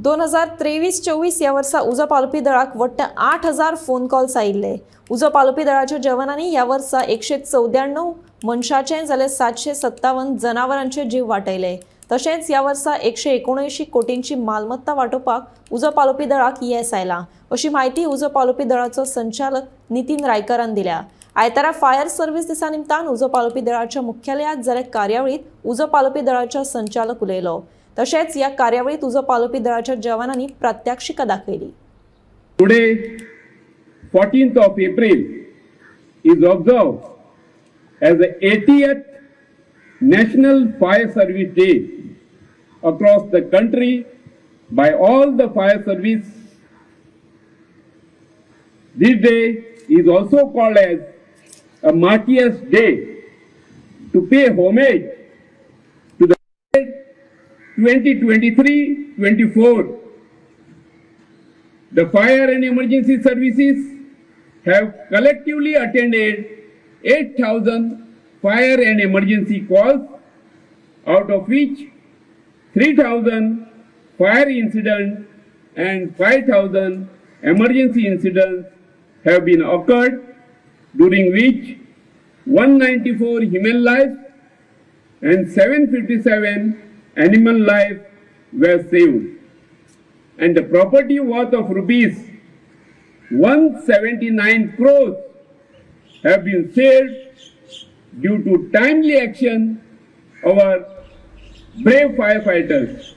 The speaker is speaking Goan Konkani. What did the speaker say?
2023-24 ह्या वर्सा उजो पालोवपी दळाक वट्ट 8000 फोन कॉल्स आयिल्ले. उजो पालोवपी दळाच्या जवानांनी ह्या वर्सा 194 मनशाचे जाल्यार 757 जनावरांचे जीव वाटयले. तशेंच ह्या वर्सा 179 कोटींची मालमत्ता वाटोवपाक उजो पालोवपी दळाक येस आयलां, अशी म्हायती उजो पालोवपी दळाचो संचालक नितीन रायकरान दिल्या. आयतारा फायर सर्व्हिस दिसा निमतान उजो पालोवपी दळाच्या मुख्यालयात जाल्ल्या कार्यावळीत उजो पालोवपी दळाचो संचालक उलयलो. तशेंच ह्या कार्यावळीत उजो पालोवपी दळाच्या जवानांनी प्रात्यक्षिकां दाखयली. Today, 14th of April is observed as the 80th National Fire Service Day across the country by all the fire service. This day is also called as a Martyrs' Day to pay homage to the 2023-24. The fire and emergency services have collectively attended 8,000 fire and emergency calls, out of which 3,000 fire incidents and 5,000 emergency incidents have been occurred, during which 194 human lives and 757 animal lives were saved, and the property worth of rupees 179 crores have been saved due to timely action of our brave firefighters.